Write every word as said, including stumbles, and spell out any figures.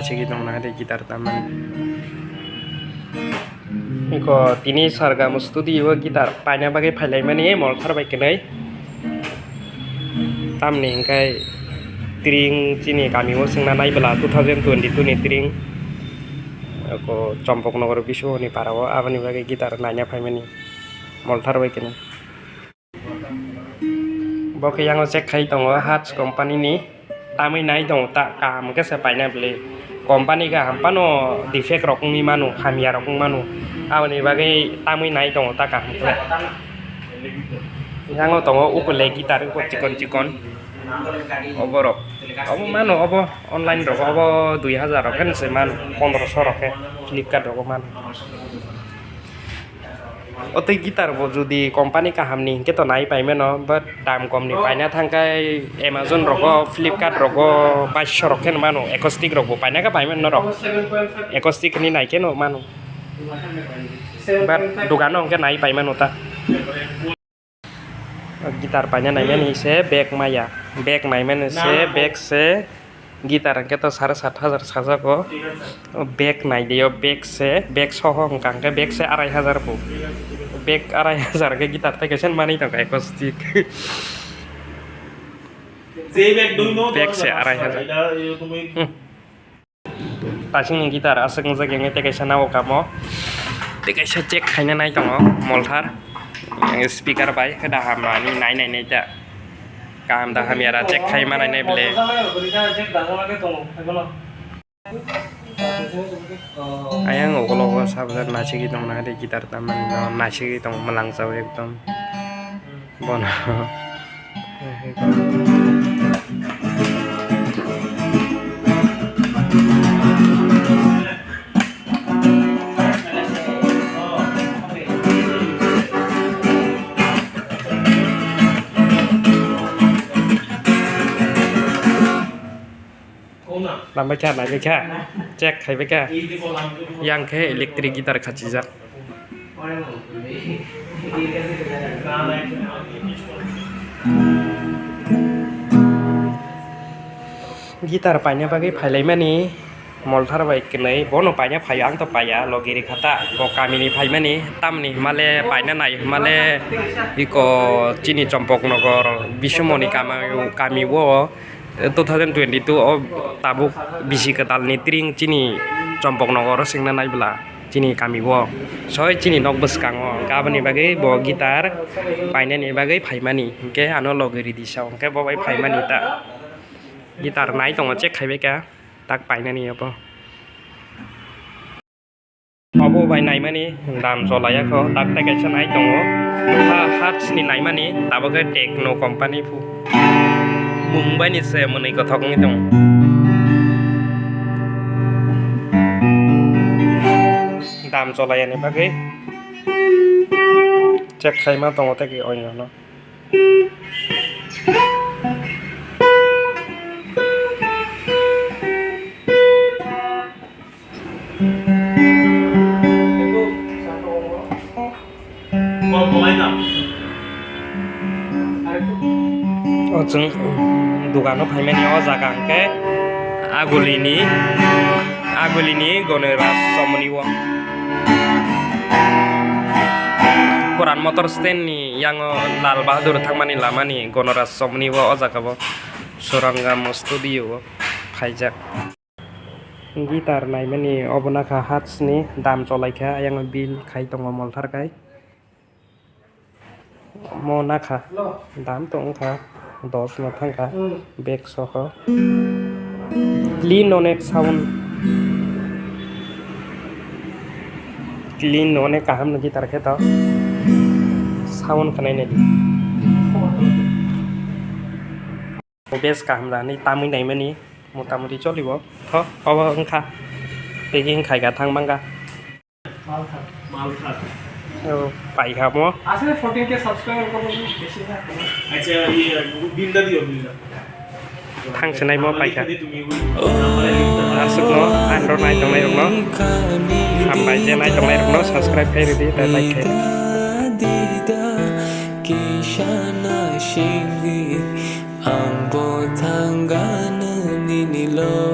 Sigi tongna hai de guitar tamani. Iko tini Sargam studio o guitar paina bagwi phailaimani molthar bai kwnwi. Tamni hwnkhe tring chini kami o swngna naibwla two thousand twenty-two ni tring. Iko Chompoknogor Biswani para o aboni bagwi guitar naina phaimani molthar bai kwnwi. Bo khe yango check khai tongo Hertz company ni, tamwi nai tongo ta kaham khe se paina bwlwi. Company kaham phano defect rok wngwi mano, hamya rok wng mano, aboni bagwi tamwi nai tongo ta kaham khe. Yango tongo ukule guitar uko chikon chikon. Oborok obo mano, obo online rok obo dui hazar rok khe se mano, pondroso rok khe Flipkart rogo mano. O tei guitar bo jodi company kaham ni hinkhe to nai paimano, but dam kom ni paina thangkhe Amazon rogo, Flipkart rogo, paisho rok khe mano, acoustic rok bo paina khe paimano norok, acoustic ni nai khe no mano, but dogano hinkhe nai paimano ta. Guitar paina naimani se bag maya, bag naimani se, bag se guitar hwnkhe to sare sat hajar sajago. O bag nai de, o bag se, bag soho hwnkha hwnkhe bag se arai hajar bo. Bag arai hajar khe guitar tai kaisa manwi tongkha acoustic. Bag se arai hajar. Hmm. Tasingni guitar aswk wngjak, yang tei kaisa nao kamo, tei kaisa check khaina nai tongo molthar, yang speaker bai khe daham ani nai nai nai ta, kaham daham yara check khai ma nai nai ble. Ayang ukolog o sabjak naisingwi tongna hai de guitar tamani, naisingwi tong mwlang chao ekdom. Bono. Lambai kha, naibai kha, check khaibai kha. Yang khe electric guitar khachijak. Guitar paina bagwi phailaimani molthar bai kwnwi, bono paina phaio, ang to paiya, logi rikha ta, bo kamini phaimani, tamni hwnmale paina nai hwnmale iko chini Chompoknogor Biswamoni kama-, kami o. Two thousand twenty-two o tabuk bisi kwtalni tring chini Chompoknogoro swngna naibwla chini kami o soi chini nok bwskango, hwnkhe aboni bagwi bo guitar painani bagwi phaimani, hwnkhe ano logi ridi sao, hwnkhe bo bai phaimani ta guitar nai tongo, check khaibai kha tak painani obo. Obo bai naimani dam cholaiya kho, tak tai kaisa nai tongo. Ha, Hertz ni naimani, tabuk khe Tecno company phu. Mumbai ni se mwnwi kothok wngwi tongo. Dam cholaiya ni bagwi check khaima tongo tei oino no. O chwng dogano phaimani o jaga hwnkhe Agulini, Agulini Gonoras Chomoni o. Koran motor stand ni yango Lal Bahadur thangmani lamani Gonoras Chomoni o, o jaga o Surangam studio o khaijak. Guitar naimani obo nakha Hertz ni dam cholaikha, ayang bill khai tongo molthar khai. Mo nakha dam tong wngkha dos no thangkha bag soho. Clean onek sound, clean onek kaham no guitar khe to sound khnai nai di. Base kaham da hinwi tamwi naimani motamuti cholibo. Tho, obo wngkha. Packing khai kha thang mangkha. Malthar. Malthar. O, paikha mo. Asle fourteen K subscriber kono besi na. Acha, iye, bill da diyo, bill da. Thang se naimo paikha. Aswkno, ang rok nai tongnai rokno. Hambai je nai tongnai rokno subscribe khai ridi, tei like khai. Kisa na singwi. Ang bo thangano nini lo.